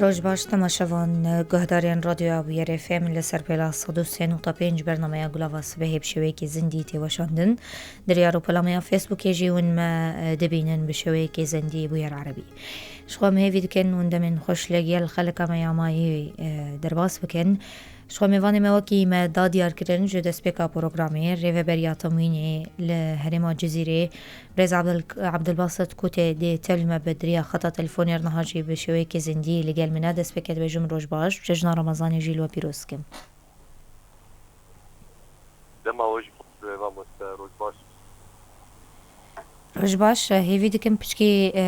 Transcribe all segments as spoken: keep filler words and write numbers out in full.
Roj baş temaşevan, guhdarên Radyoya Bûyerê F M li ser pêla sed û sê nokta pênc bernameya Gulava Sibehê bi şêweyekî zindî tê weşandin. Di rêya rûpela me ya Facebookê jî hûn me, e, dibînin bi şêweyekî zindî Bûyer Erebî. Ji xwe em hêvî dikin hûn demên xweş li gel xelika me ya mayî, e, derbas bikin. Ji xwe mêvanê me wekî me da diyar kirin ji destpêka programê, rêveberiya temwînê li herêma Cizîrê, Birêz Abdul-, Abdulbasit Kutê dê tev li me bi diriya xeta telefonê re niha jî bi şêweyekê zindî li gel min e. Dest pê ke dibêjim roj baş, cejna Remezanê jî li we pîroz dikim. Dema we jî xweş be, mamoste, roj baş. Roj baş, hêvî dikim piçkî, e,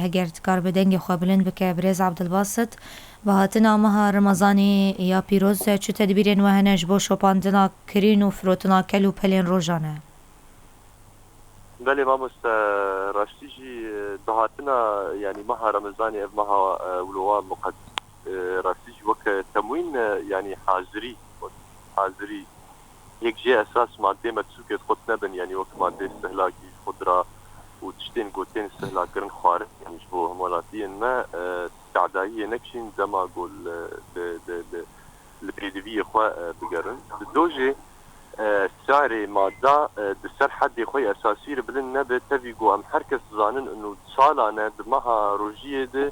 heger dikaribe dengê xwe bilind bike, birêz Abdulbasit. Bi hatina meha Remezanê ya pîroz, e, çi tedbîrên we hene ji bo şopandina kirîn û firotina kel û pelên rojane? Belê mamoste, raştî jî, e, dahatina, yanî meha Remezanê, ev meha, e, wilo wa muqed-, e, raştî jî wek temwîn, e, yanî hazirî, hazirî yek jê esas madê me sûkê xwet nebin, yanî wek madê istihlakî, xudra û tiştên gotên istihlakkirin xwarin, yanî ji bo hemwelatiyên me, e, te'dayiyê nekişîn dema ku li, li, li, li, li pêdiviyê xwe, e, bigerin. Di dojê, e, sîarê madda, e, di ser hedê xwe yê esasî re bilind nebe, tevî ku em her kes dizanin, û salan e di meha rojiyê de,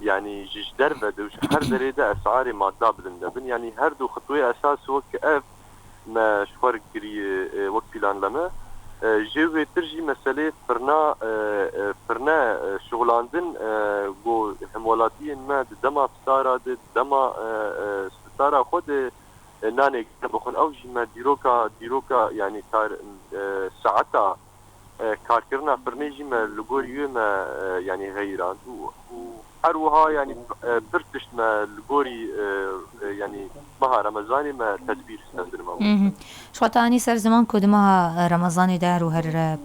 yanî ji, ji derve de û ji her derê de esarê madda bilind debin. Yanî her du xitwê esas wek ev me ji xwe re kiriye, e, wek planleme. E, jê wêtir jî meselê firna, e, e, firne, e, şixulandin, e, ku hemwelatiyên me di dema fitara de, di dema, e, e, fitara xwe de, e, nanê germ bixwin. Ew jî me dîroka, dîroka, yanî kar, e, saeta, e, karkirina firnê jî me li gorî wê me, e, yanî xeyirand û, û her wiha, yanî, e, pir tişt me li gorî, e, e, yanî meha Remezanê me tedbîr stendin me. Mhm. Ji xwe te anî ser ziman ku di meha Remezanê de her û her, e,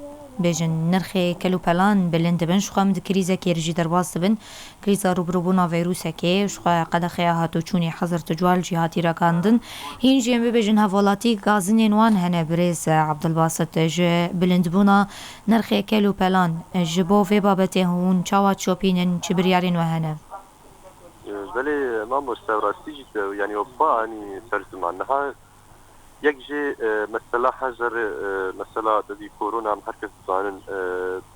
bêjin nirxê kel û pelan bilind dibin, ji xwe em di krîzekê re jî derbas dibin. Krîza rûbirûbûna vîrûsekê, ji xwe qedexeya hatûçûnê hezir tu cual jî hatî rakandin. Hîn jî em bibêjin hevalatî gazinên wan hene, birêz Abdulbasit, ji bilindbûna nirxê kel û pelan. Ji bo vê babetê hûn çawa çopînin, çi biryarên we hene? Belê mamoste, rastî jî te, yanî we xwe anî ser ziman. Niha Yek jê, e, mesela hezir, e, mesela tevî korona em her kes dizanin, e,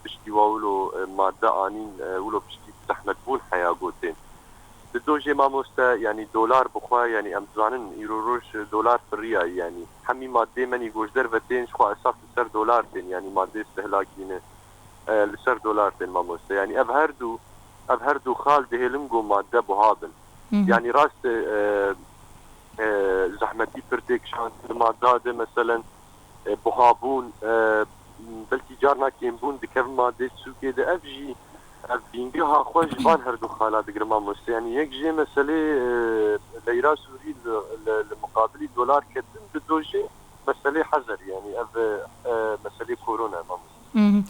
piştî wa wilo, e, madde anîn, e, wilo piştî zehmetbûn heya gotên. Di do jê mamoste, yanî dolar bixwe, yanî em dizanin îro roj dolar firiyayî, yanî hemî maddê menî goş derve tên, ji xwe esas li ser dolar tên, yanî maddê istihlakî ne, e, li ser dolar tên mamoste. Yanî ev her du, ev her du xal dihêlin ku madde buha bin. Hı hı. Yanî rast e, e, e, zehmetî pir tê kişandin di madda de, meselen, e, buhabûn, e, belkî carna kêmbûn dikevin madê sûkê de. Ev jî, ev bîngeha xwe ji van her du xala digire mamoste. Yanî yek jê meselê, e, leyra sûrî li, li, li muqabilî dolar ketin, di do jê meselê hezir, yanî ev, e, e, meselê korona mamoste. Mhm.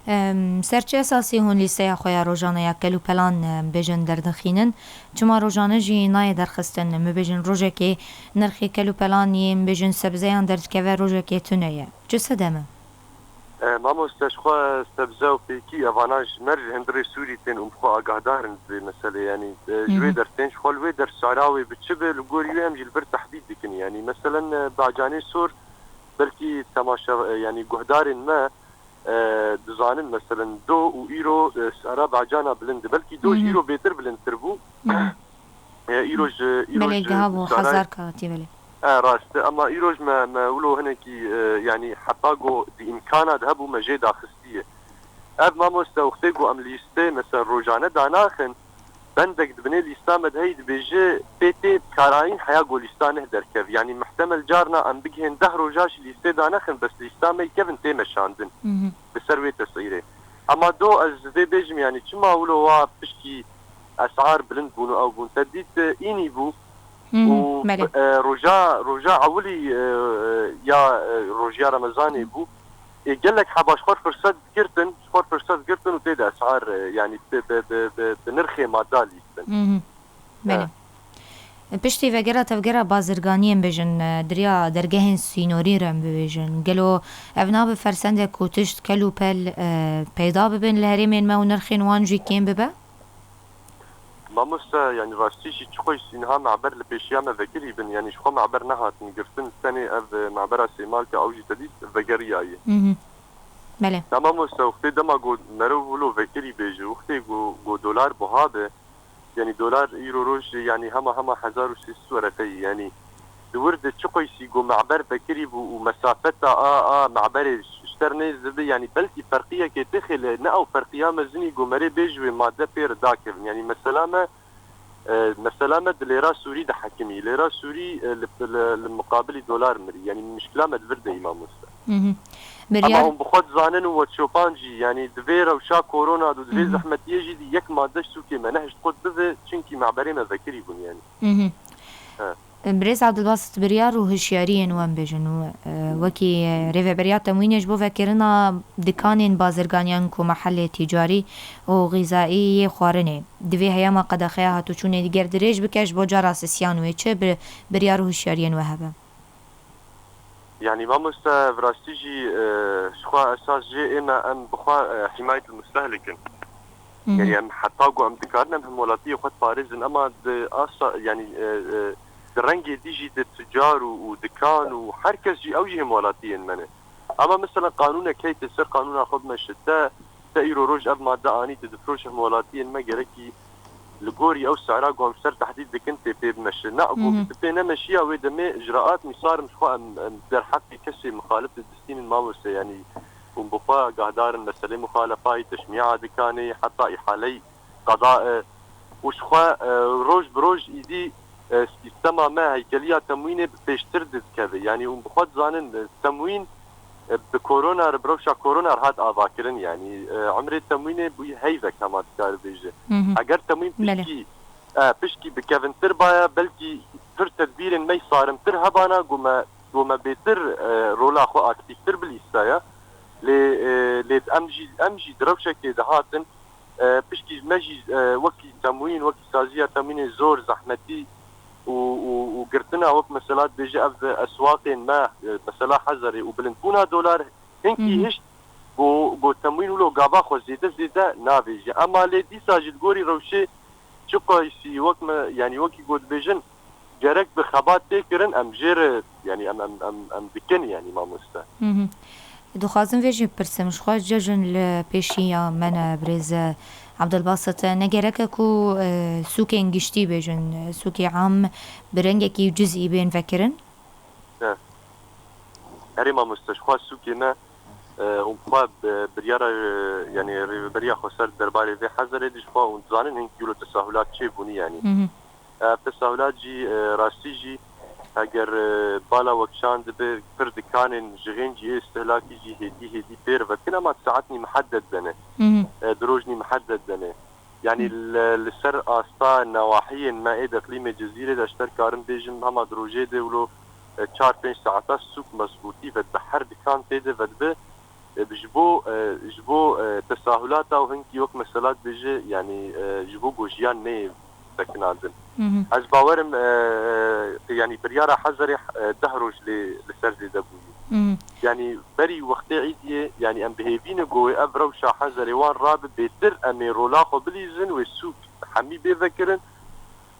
Em, ser çi esasî hûn lîsteya xwe ya rojane ya kel û pelan, em, bêjin derdixînin? Çima rojane jî nayê derxistin? Em bibêjin rojekê nirxê kel û pelan yên bêjin sebzeyan derdikeve rojekê tune ye. Çi sedem e? E, mamoste, ji xwe sebze û pêkî evana ji me re ji hundirê Sûrî tên û bi xwe agahdar in vê meselê. Yanî, e, ji wê Mhm. der tên, ji xwe li wê der sara wê bi çi be, li gorî wê em jî li vir tehdîd dikin. Yanî, meselen, e, bacanê sor, belkî temaşe, e, yanî guhdarên me, e, dizanin, meselen, do û îro, e, sara bacana bilind e. Belkî do jî Mhm. îro bêtir bilindtir bû. Mhm. E, îro ji, îro Belê ji giha bû saray- hezar karatî belê. E, rast e. Ema îro ji me, me wilo hinekî, e, yanî heta go di îmkana de hebû me jê daxistiye. Ev mamoste wextê ku em lîstê, mesela rojane danaxin, bendek di binê lîsta me de heyî dibêje pê tê karayîn heya ku lîsta neh derkev. Yanî mihtemel carna em bigihên deh roja jî lîstê danexin, bes lîsta me yî kevin tê meşandin. Mhm. Li ser wê tesîrê. Ema do ez vê bêjim, yanî çima wilo wa pişkî esar bilind bûn û ew bûn. Te dît, e, înî bû. Mhm, û, belê. e, roja, roja ewilî, e, ya, e, rojiya Remezanê bû. Ê, gelek heba ji xwe firsat girtin, ji xwe firsat girtin û tê de esar, e, yanî bi, bi, bi, bi, bi nirxê madda lîstin. Mhm. Belê. E. Piştî vegera tevgera bazirganiyên bêjin, e, diriya dergehên sînorî re em bibêjin. Gelo ev nabe fersendek ku tişt kel û pel, e, peyda bibin li herêmên me û nirxên wan jî kêm bibe? Mamoste, yani rastî jî çiqoy sînha me'ber li pêşiya me vekirî bin, yani ji xwe me'ber nehatin girtin, tenê ev, e, me'bera Sêmalka ew jî te dît vegeriyaye. Mhm. Belê. Na mamoste, wextê dema ku meriv wilo vekirî bêje, wextê ku, ku dolar buha be, yani dolar îro roj, yani hema hema hezar û sê sed wereteyî, yani di wir de çiqoy sî ku me'ber vekirî bû û mesafeta a, a me'berê ji ter nêz dibe, yani belkî ferqiyekê têxê li ne ew ferqiya mezinî ku merê bêj wê madde pê re dakevin. Yani mesela me, e, mesela me di lêra Sûrî de hekimî. Lêra Sûrî, e, li, li, li muqabilî dolar mirî. Yani mişkila me di vir de î mamoste. Mhm. Ama Biryar hûn bi xwe dizanin û we çopan jî, yani di vê rewşa korona de, di vê Mhm. zehmetiyê jî di yek madde ji sûkê me nehişt qut bibe, çimkî me'berê me vekirî bûn yani. Mhm. He. Birêz Abdulbasit, biryar û hişyariyên wan bêjin û, e, wekî, e, rêveberiya temwînê ji bo vekirina dikanên bazirganiyan ku mehelê tîcarî û xîzaî yê xwarinê, divê heyama qedexeya hatûçûnê diger dirêj bike ji bo cara sisiyan wê çi bi-, biryar û hişyariyên we hebe? Yani mamoste, ev rastî jî, e, ji xwe esas jê ê me em bi xwe, e, himayet li mustehlik in. Mhm. Yani em heta ku em dikarin em hemwelatiyê xwe diparêzin, ema di asa, yani, e, e, di rengê dî jî di tucar û, û dikan û her kes jî ew jî hemwelatiyên me ne. Ama mesela qanûnek heytê ser qanûna xwe bimeşe, te, te îro roj ev madde anî, tu difiroşî hemwelatiyên me, gerekî li gorî ew sera ku em ser tehdîd dikin tê pê bimeşe. Na, ku Mhm. tu pê nemeşiya wê demê icraat mîsarim ji xwe em, em derheqê kesê mixalif didistînin mamoste, yanî hûn bi xwe agahdarin meselê muxalefayî, teşmîa dikanê, heta îhaleyî qeda, e, û ji xwe, e, roj bi roj îdî, e, sîstema me, heykeliya temwînê bi pêştir didikeve. Yanî hûn bi xwe dizanin, e, temwîn, e, bi korona re, bi rewşa korona re hat avakirin. Yanî, e, emrê temwînê bûyî heyvek hema dikare bêje. Hı hı. Eger temwîn Belê. pişkî, e, pişkî bi kevintir baya, belkî pir tedbîrên me yî sarimtir hebana, ku me, ku me bêtir, e, rola xwe aktîftir bilîstaya. Lê, e, lê em jî, em jî di rewşekê de hatin, e, pişkî me jî, e, wekî temwîn, wekî saziya temwînê zor zehmetî û, û, û girtina wek mesela dibêje ev eswaqên me, e, mesela Hezerê û bilindbûna dolar hinkî Hı hı. hişt ku, ku temwîn wilo gava xwe zêde zêde navêje. Ema lê dîsa jî li gorî rewşê çiqasî wek me, yanî wekî ku dibêjin, gerek bi xebat tê kirin, em jê re, yanî em, em, em, em dikin, yanî mamoste. Hı hı. Dixwazim vê jî bipirsim, ji xwe cejin li pêşiya me ne, birêz Abdulbasit, ne gerek e ku, e, sûkên giştî bêjin, e, sûkê am bi rengekî cizî bên vekirin? Ne. Erê mamoste, ji xwe sûkê me, e, û xwe bi biryara, e, yanî rêveberiya xweser derbarê vê Hezerê de ji xwe hûn dizanin hinkî wilo tesahûlat çêbûnî, yanî. Hı hı. Ev tesahûlat jî, e, rastî jî eger, e, bala wekşan dibe, pir dikanên ji xêncî yê istihlakî jî hêdî hêdî pê re vekin, ema di saetnî mihedded de ne. Hı hı. E, di rojnî mihedded de ne. Yanî Hı. li, li ser asta newahiyên me ê de, iqlîmê Cizîrê de, ji te karim bêjim, hema di rojê de wilo, e, çar pênc saeta sûk mezbûtî ve dibe, her dikan tê de vedibe, e, ji bo, e, ji bo, e, tesahulata û hinkî wek mesela dibêje, yanî, e, ji bo ku jiyan neyê sekinandin. Hı hı. Ez bawerim, e, e, yanî biryara Hezerê, e, deh roj lê li ser zêde bûye. Hı hı. Yanî berî wextê îdiyê, yanî em bi hêvî ne ku wê ev rewşa Hezerê wan rabe, bêtir em ê rola xwe bilîzin, wê sûk hemî bê vekirin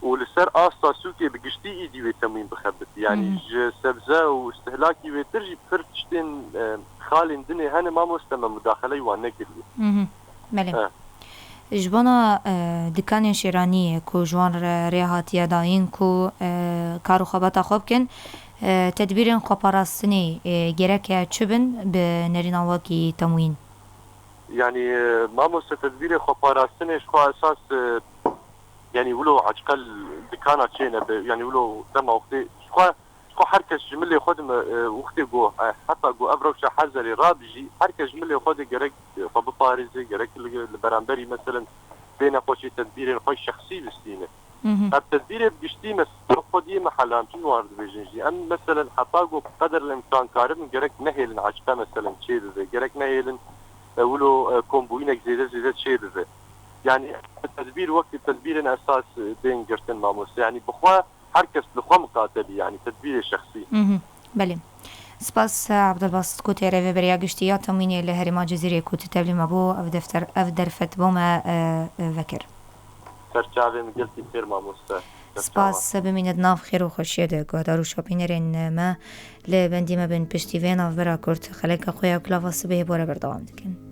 û li ser asta sûkê bi giştî îdî wê temwîn bixebit. Yanî Hı hı. ji sebze û istihlakî wêtir jî pir tiştên, e, xalên dinê hene mamoste, me mudaxeleyî wan nekiriye. Hı hı. Belê. He. Ji bona, e, dikanên şêraniyê ku ji wan re rê hatiye dayîn ku, e, kar û xebata xwe bikin, e, tedbîrên xweparastinê, e, gereke çi bin bi nerîna wekî temwîn? Yanî, e, mamoste, tedbîrê xweparastinê ji xwe esas, e, yanî wilo eçqel dikana çênebe, yanî wilo dema wextê ji xwe, ji xwe her kes ji milê xwe de me, e, wextê ku, e, heta ku ev rewşa Hezerê rabijî, her kes ji milê xwe de gerek, e, xwe biparêze, gerek li, li beramberî, meselen, vê nexweşê tedbîrên xwe şexsî bistîne. Hı hı. Ev tedbîrê bi giştî, mesela, xwediyê me helan, çi wan dibêjin jî. Em, meselen, heta ku bi qeder el imkan karibin, gerek nehêlin eçqe, meselen, çêbibe, gerek nehêlin, e, wilo, e, kombûyînek zêde zêde çêbibe. Yanî, tedbîr wekî tedbîrên esas, e, bên girtin, mamoste. Yanî, bi xwe her kes li xwe miqate bî, yanî, tedbîrê şexsî. Hı hı. Belê. Spas, Abdulbasit Kotê, rêveberiya giştî ya temwînê li herêma Cizîrê ku tu tevlî me bû, ev defter, ev derfet bo me, e, e, vekir. Serçavê min gelkî xêr mamoste. Spas, bimîne di nav xêr û xweşiyê de, guhdar û şopînerên me. Li bendî me bin, piştî vê navbera kurt xeleka xwe ya Kulava Sibehê bore berdewam dikin.